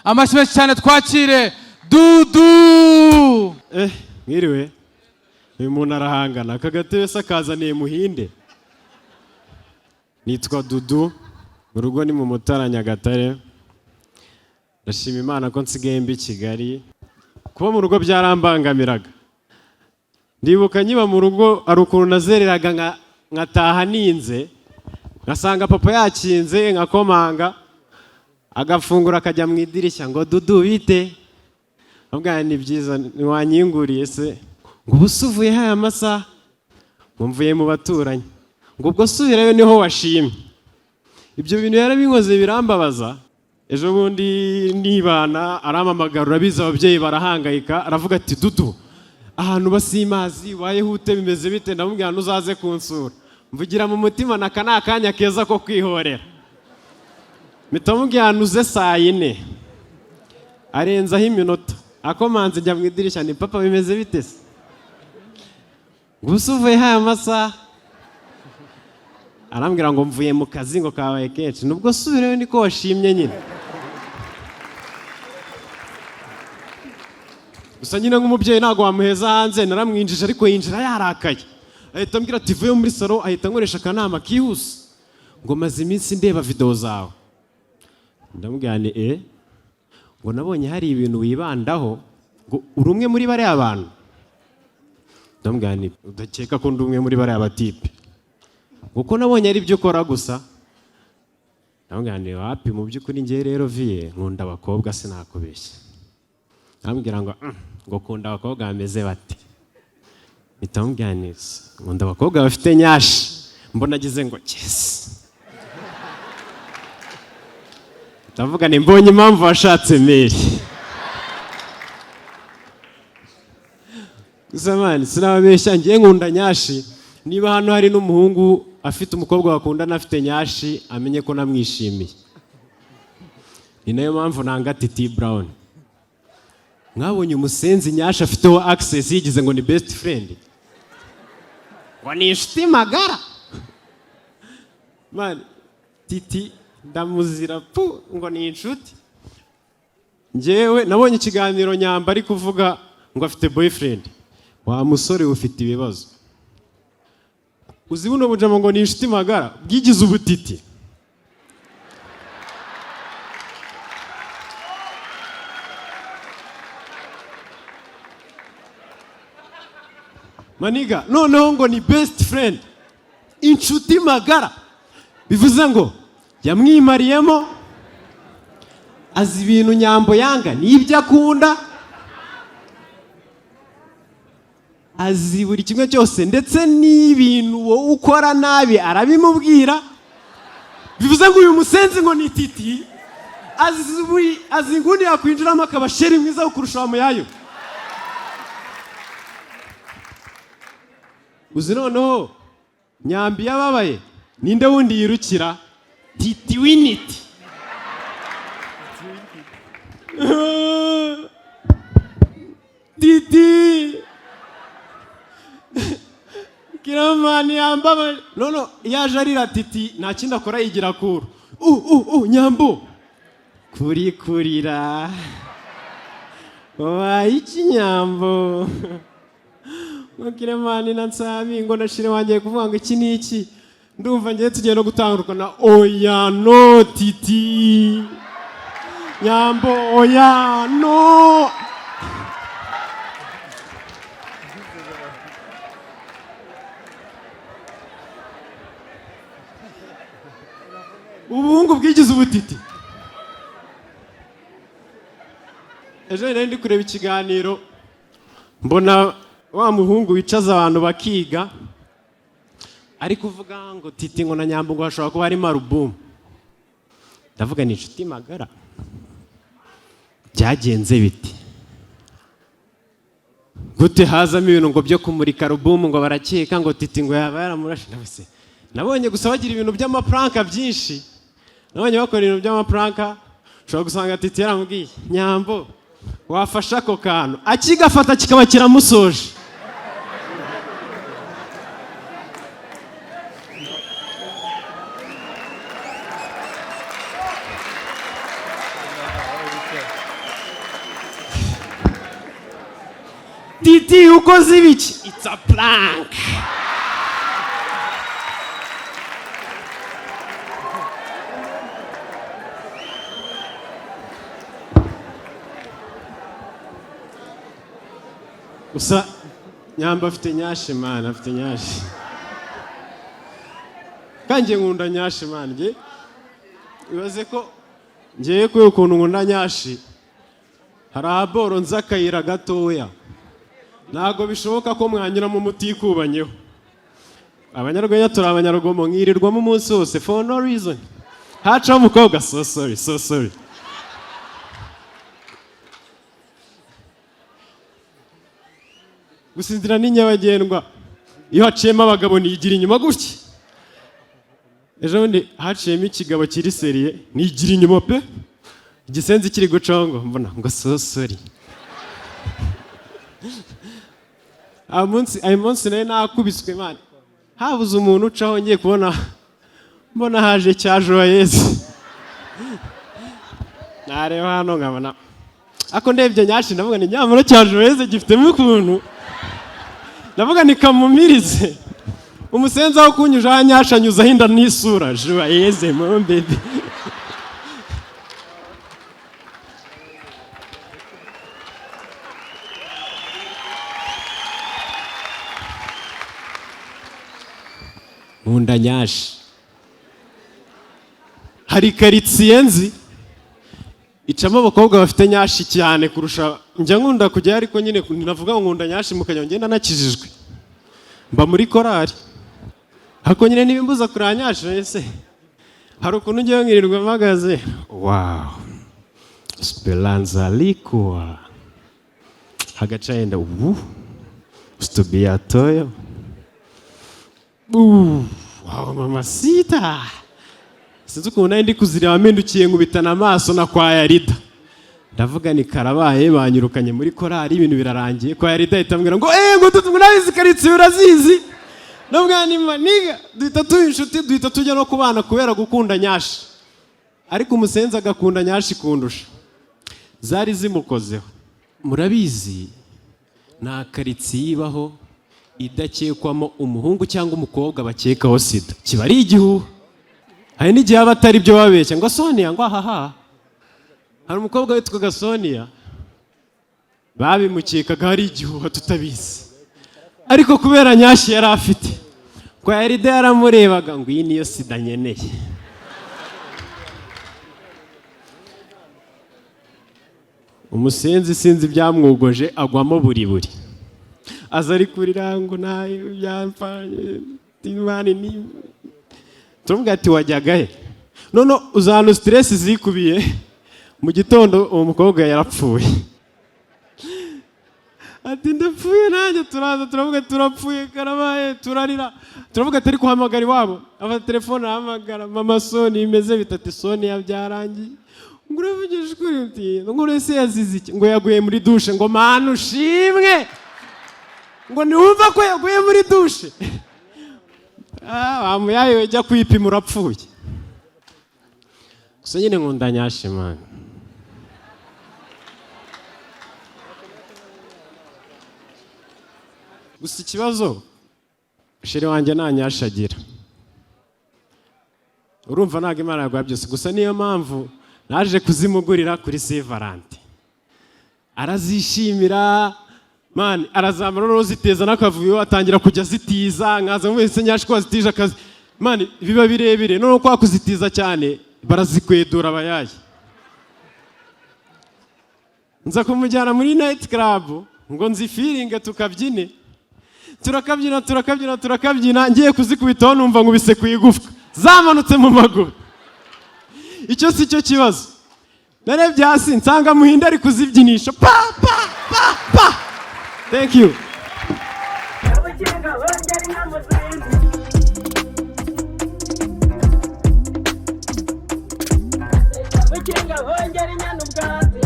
Amashyi menshi cyane, twakire Dudu. Eh, mwiriwe. Uyu muntu arahangana, aka gatebe se akazaniye muhinde. Nitwa Dudu, mu rugo ni mu Mutara, Nyagatare. Ndashima Imana ko nsigaye mba i Kigali. Kuba mu rugo byarambangamiraga. Ndibuka nkiba mu rugo hari ukuntu nazereraga nkataha ninze, ngasanga papa yakinze, nkakomanga, agafungura akajya mu idirishya ngo: "Dudu, bite?" Abwana ni byiza, ntiwanyinguriye se? Ngo: "Ubu se uvuye haya masaha?" Ngo: "Mvuye mu baturanyi." Ngo: "Ubwo subirayo niho washimye." Ibyo bintu yarabinkoze birambabaza. Ejo bundi nibana arampamagara, urabizi ababyeyi barahangayika, aravuga ati: "Dudu, ahantu basimazi ubayeho ute, bimeze bite?" Ndamubwira: "Ntuzaze kunsura." Mvugira mu mutima naka ni akanya keza ko kwihorera. Mpita mubwira: "Ntuze saa 4." Arenzaho iminota, akomanze, njya mu idirishya ni: "Papa, bimeze bite se?" Ngo: "Ubu uvuye haya masaha?" Arambwira ngo: "Mvuye mu kazi," ngo "kabaye kenshi." Nubwo subireyo niko washimye nyine. Gusa nyine nk'umubyeyi ntabwo wamuheza hanze, naramwinjije ariko yinjira yarakaye. Ahita ambwira ati: "Vuye muri salo." Ahita ankoresha akanama kihuse ngo: "Maze iminsi ndeba videwo zawe." Ndamubwira ni e ngo: "Nabonye hari ibintu wibandaho," ngo "uri umwe muri bariya bantu." Ndamubwira ni: "Udakeka ko ndi umwe muri bariya batipe?" Kuko nabonye ari byo ukora gusa. Ndamubwira ni: "Wapi, mu by'ukuri ngewe rero viye nkunda abakobwa, sinakubeshya." Ndamubwira ngo: ngo kunda abakobwa bameze bate?" Mpita mubwira nti: "Nkunda abakobwa bafite nyashi." Mbona agize ngo: "Yes." Ndavuga ni: "Mbonye impamvu washatse Mary." Gusa man, sinababeshya, ngiye nkunda nyashi. Niba hano hari n'umuhungu afite umukobwa bakundana afite nyashi, amenye ko namwishimiye. Ni nayo mpamvu nanga Titi Brown. Mwabonye umusenzi nyashi afiteho access, yigize ngo ni best friend, ngo ni inshuti magara. Man, Titi ndamuzira pu, ngo ni inshuti. Njyewe nabonye ikiganiro Nyamba ari kuvuga ngo afite boyfriend. Wa musore, ufite ibibazo. Uzi buno bujama ngo ni inshuti magara bwigize ubutiti. My nigga, noneho ngo ni best friend, inshuti magara, bivuze ngo yamwimariyemo, azi ibintu Nyambo yanga n'ibyo akunda, azi buri kimwe cyose, ndetse n'ibintu wowe ukora nabi arabimubwira. Bivuze ngo uyu musenzi ngo ni Titi azi inguni yakwinjiramo akaba chéri mwiza wo kurusha wa muyayo. Uzi noneho Nyambi yababaye, ninde wundi yirukira? Titi winiti. Titi Kiramani yambabaye none yaje arira. Titi nta kindi akora, yigira kuru Nyambo kuri kurira, wabaye iki Nyambo? Ngo Kiramani na Nsabi ngo na shire wangiye kuvuga ngo iki ni iki. Ndumva ngiye tugiye no gutandukana. Oya, no, Titi, Nyambo, oya, no. Ubuhungu bwigize ubutiti. Ejo nari ndi kureba ikiganiro, mbona wa muhungu wicaza abantu bakiga ari kuvuga ngo Titi ngo na Nyambo ngo hashobora kuba harimo alubumu. Ndavuga ni inshuti magara, byagenze biti gute hazamo ibintu ngo byo kumurika alubumu, ngo barakeka ngo Titi ngo yaba yaramurashe? Ndavuze, nabonye gusa bagira ibintu by'amaprank byinshi, nabonye bakora ibintu by'amaprank. Ushobora gusanga Titi yaramubwiye: "Nyambo, wafashe ako kantu," akigafata kikaba kiramusoje. Titi, ukoze ibiki? It's a prank. Gusa Nyamba afite nyashi, man, afite nyashi. Kandi nkunda nyashi, man. Nge ibaze ko ngiye kubera ukuntu nkunda nyashi, hari ahaboro nzi akayira gatoya, ntabwo bishoboka ko mwanyuramo mutikubanyeho. Abanyarwenya turi abanyarugomo, nkirirwamo umunsi wose for no reason. Hacaho umukobwa, "So sorry, so sorry." Gusa inzira ni nyabagendwa, iyo haciyemo abagabo nigira inyuma gutya. Ejo bundi haciyemo ikigabo kiri sérieux, nigira inyuma pe, igisenzi kiri gucongo, mbona ngo "So sorry." Ayo munsi nayo nakubiswe, man, habuze umuntu ucaho. Ngiye kubona mbona haje cya Joyeuse, nareba hano nkabona ako ndebye nyashi, ndavuga ni nyamara cya Joyeuse gifitemo ukuntu, ndavuga ni kamumirize. Umusenzi aho kunyuja aho nyasha anyuzaho inda n'isura. Joyeuse mon bébé. Nkunda nyashi. Hari karitsiye nzi icamo abakobwa bafite nyashi cyane kurusha. Njya nkunda kujyayo, ariko nyine navuga ngo nkunda nyashi mukajya ngenda nakijijwe, mba muri korari, ariko nyine ntibimbuza kureba nyashi. Ese hari ukuntu ngewe nkirirwa mpagaze, wow, speranza likuwa hagaca yenda ubu stubiyatoyo, wow, mamacita. Sinzi ukuntu nari ndi kuzireba, mpindukiye nkubitana amaso na kwa Yarida, ndavuga ni karabaye, banyirukanye muri korari, ibintu birarangiye. Kwa Yarida ahita ambwira ngo ngo tutu nabizi, karitsiye urazizi? Ndavuga ni maniga, duhita tuba inshuti, duhita tujya no kubana kubera gukunda nyashi. Ariko umusenzi agakunda nyashi kundusha, zari zimukozeho. Murabizi, nta karitsiye ibaho idakekwamo umuhungu cyangwa umukobwa bakekaho sida, kiba ari igihuha. Hari n'igihe aba atari byo, babeshya ngo Sonia, ngo ahaha. Hari umukobwa witwaga Sonia, babimukekaga, hari igihuha tutabizi, ariko kubera nyashi yari afite, ngo Yarida yaramurebaga ngo iyi niyo sida nkeneye. Umusenzi sinzi ibyamwugoje, agwamo buri buri, aza ari kurira ngo nayo byamfanye imana ni. Turamubwira ati wajyaga he? None uza ahantu stress zikubiye, mu gitondo uwo mukobwa yarapfuye. Ati ndapfuye nanjye. Turaza turavuga turapfuye, karabaye, turarira. Turavuga ati ariko hamagara iwabo. Afata telefone arahamagara, mama Soni imeze bitatu, Soni byarangiye. Ngo uravugisha ukuri? Uti ngo ese yazize iki? Ngo yaguye muri douche. Ngo mana ushimwe, ngo ntiwumva ko yaguye muri douche? Bamuyaye, jya kwipima urapfuye. Gusa nyine nkunda nyashi, man. Gusa ikibazo, chérie wanjye nta nyashi agira. Urumva ntabwo Imana yaguha byose. Gusa niyo mpamvu naje kuzimugurira kuri Saint Valentin, arazishimira, man, arazamara noneho ziteza n'akavuyo, atangira kujya azitiza, nkaza wese nyashi ko wazitije akazi, man, biba birebire. Noneho kwa kuzitiza cyane barazikwedura abayaye. Nza kumujyana muri night club ngo nzifiringe, tukabyine, turakabyina, turakabyina, turakabyina, ngiye kuzikubitaho numva nkubise ku igufwa, zamanutse mu maguru. Icyo si cyo kibazo, narebye hasi nsanga Muhinde ari kuzibyinisha pa pa pa pa. Thank you. Ubugingo bongera inka. Bukinga bongera inyana ubwatsi.